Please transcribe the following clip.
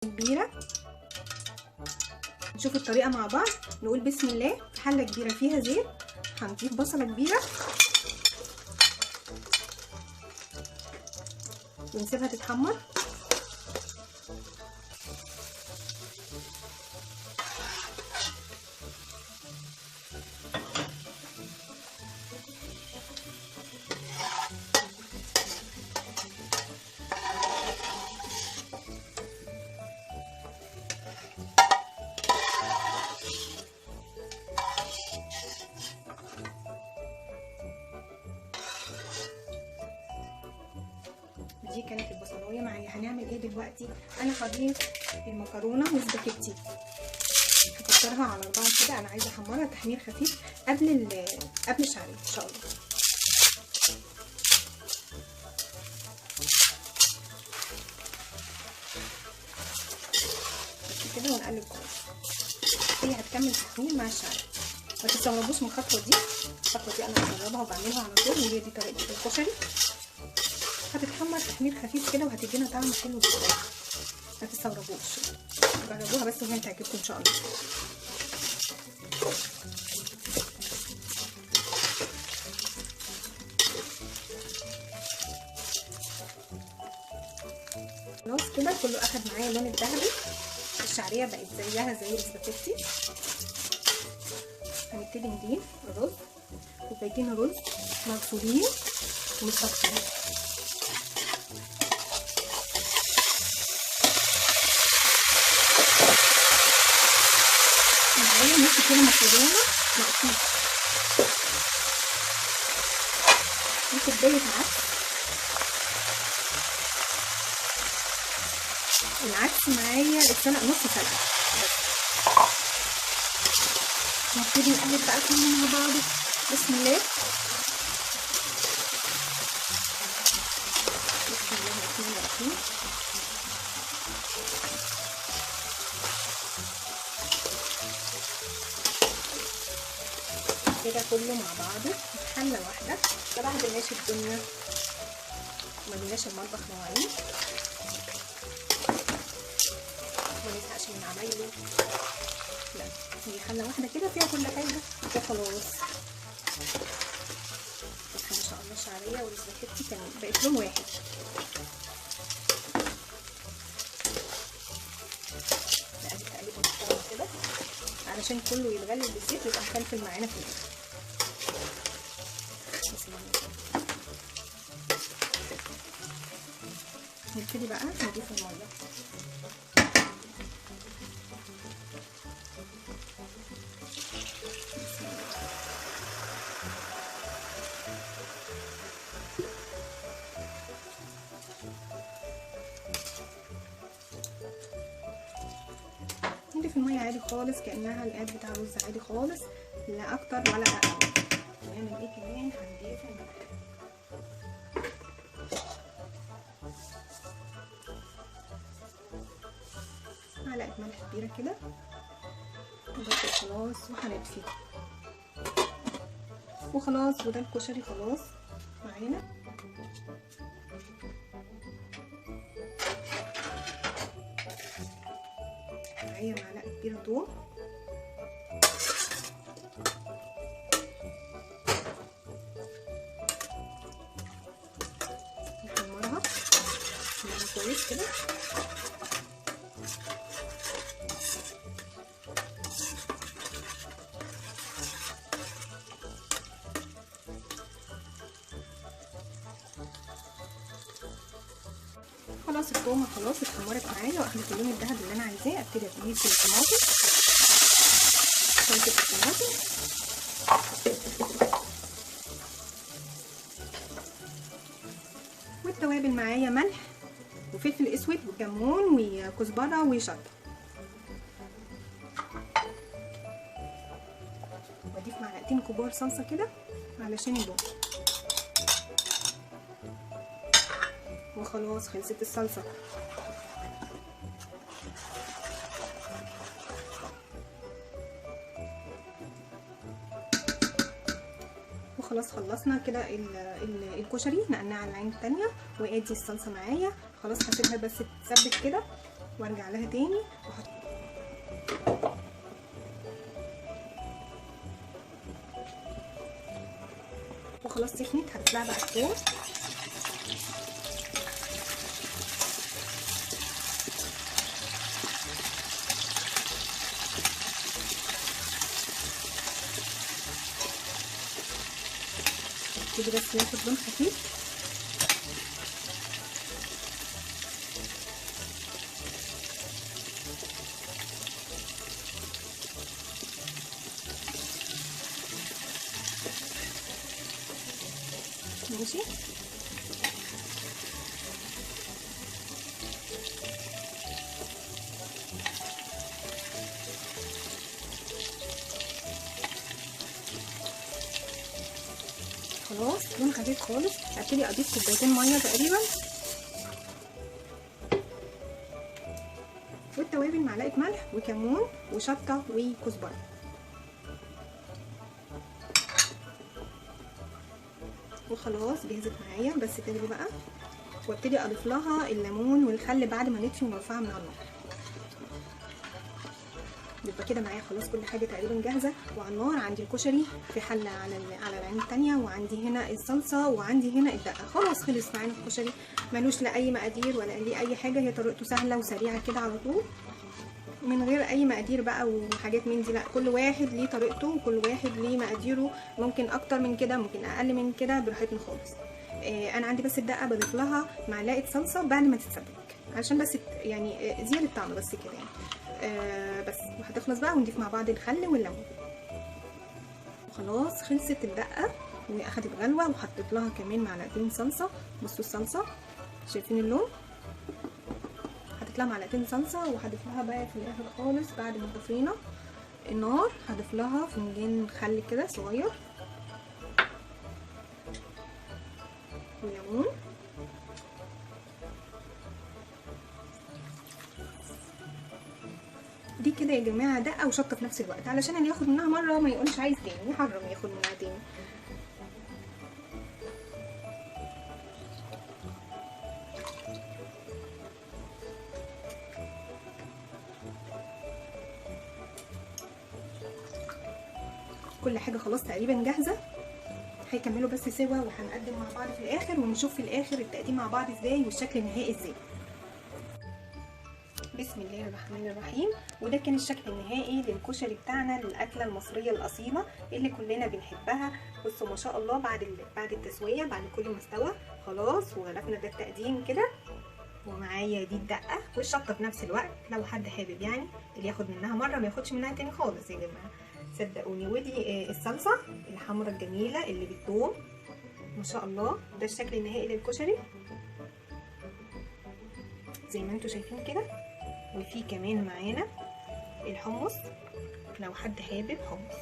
كبيرة. نشوف الطريقة مع بعض. نقول بسم الله. في حله كبيرة فيها زيت هنضيف بصله كبيرة ونسيبها تتحمر. دي كانت البصلايه معايا. هنعمل ايه دلوقتي؟ انا هضيف المكرونه والسباكيتي، هكسرها على 4 كده. انا عايزه احمرها تحمير خفيف قبل الشعرية ان شاء الله. بس كده ونقلب كويس. هي هتكمل تحمير مع الشعرية. ما تستغربوش من الخطوة دي، الخطوة دي انا بجربها وبعملها على طول، وهي دي طريقه الكشري. هتتحمر تحمير خفيف كده وهتدينا طعم حلو جدا، ما تستغربوش، جربوها بس وهي هتعجبكم ان شاء الله. خلاص كده كله اخد معايا اللون الذهبي، الشعرية بقت زيها زي السباكيتي. هنبتدي نضيف الرز، كوبايتين رز مغسولين ومتغسلين. معايا نص كيلو مكرونه مقطوعة وكوبايه عدس. العدس معايا اتسلق نص سلقه بس. نبتدي نقلب بقى كله مع بعضه. بسم الله، بسم الله الرحمن الرحيم. كده كله مع بعضه في حله واحدة. ما بهدلناش الدنيا وما بناش المطبخ مواعين، ما نزهقش من عمايله. لا، هي حله واحدة كده فيها كل حاجة وخلاص. بس ما شاء الله الشعرية والسباكيتي كمان بقت لون واحد. نقلب تقليبه محترمه كده علشان كله يتغلي بالزيت ويبقى مفلفل معانا في الاخر. بسم الله. نبتدي بقى نضيف المية. بسم الله. نضيف المية عادي خالص كأنها القاب بتاع الرز عادي خالص، لا اكتر ولا اقل. نعمل ايه كمان؟ هنضيف الملح. معلقه ملح كبيرة كده وبس خلاص. وهنطفي وخلاص. وده الكشري خلاص معانا. معايا معلقه كبيرة توم، نحمرها كويس كده. خلاص التومه خلاص اتحمرت معايا واخدت اللون الذهبي اللي انا عايزاه. ابتدي اضيف الطماطم، صلصه الطماطم. والتوابل معايا ملح وفلفل اسود وكمون وكزبره وشطه. واضيف معلقتين كبار صلصه كده علشان اللون. وخلاص خلصت الصلصه. وخلاص خلصنا كده الكشري، نقلناه على العين التانية. وادي الصلصه معايا خلاص، هسيبها بس تتسبك كده وارجع لها تاني واحط. وخلاص سخنت، هتطلع بقى الثوم. كده بس ياخد لون خفيف. ماشي، خلاص لون خفيف خالص. هبتدي اضيف كوبايتين مية تقريبا، والتوابل معلقه ملح وكمون وشطه وكزبره. وخلاص جهزت معايا، بس تغلي بقى. وابتدي اضيف لها الليمون والخل بعد ما نطفي ونرفعها من على النار. يبقى كده معايا خلاص كل حاجة تقريبا جاهزة. وعلى النار عندي الكشري في حله على العين الثانية، وعندي هنا الصلصه، وعندي هنا الدقة. خلاص خلص معانا الكشري، ملوش لا اي مقادير ولا ليه اي حاجة، هي طريقته سهلة وسريعة كده على طول من غير اي مقادير بقى وحاجات من دي. لا، كل واحد ليه طريقته وكل واحد ليه مقاديره، ممكن اكتر من كده ممكن اقل من كده، براحتنا خالص. انا عندي بس الدقة بضيف لها معلقه صلصه بعد ما تتسبك، عشان بس يعني زيادة طعم بس كده يعني. بس وهتخلص بقى، ونضيف مع بعض الخل والليمون. خلاص خلصت الدقة واخدت غلوه، وحطيت لها كمان معلقتين صلصه. بصوا الصلصه، شايفين اللون؟ حطيت لها معلقتين صلصه، وهضيف لها بقى في الاخر خالص بعد ما طفينا النار هضيف لها فنجان خل كده صغير وليمون. دي كده يا جماعة دقه وشطه في نفس الوقت، علشان اللي ياخد منها مرة ما يقولش عايز تاني، يحرم ياخد منها تاني. كل حاجة خلاص تقريبا جاهزة، هيكملوا بس سوا، وهنقدم مع بعض في الاخر، ونشوف في الاخر التقديم مع بعض ازاي والشكل النهائي ازاي. بسم الله الرحمن الرحيم. وده كان الشكل النهائي للكشري بتاعنا، للاكله المصرية الاصيلة اللي كلنا بنحبها. بصوا ما شاء الله بعد التسوية، بعد كل ما استوى خلاص، وغرفنا ده التقديم كده. ومعايا دي الدقة والشطه في نفس الوقت، لو حد حابب يعني اللي ياخد منها مرة ما ياخدش منها تاني خالص يا جماعة، صدقوني. ودي الصلصه الحمراء الجميلة اللي بالثوم، ما شاء الله. ده الشكل النهائي للكشري زي ما انتم شايفين كده. وفي كمان معانا الحمص لو حد حابب حمص.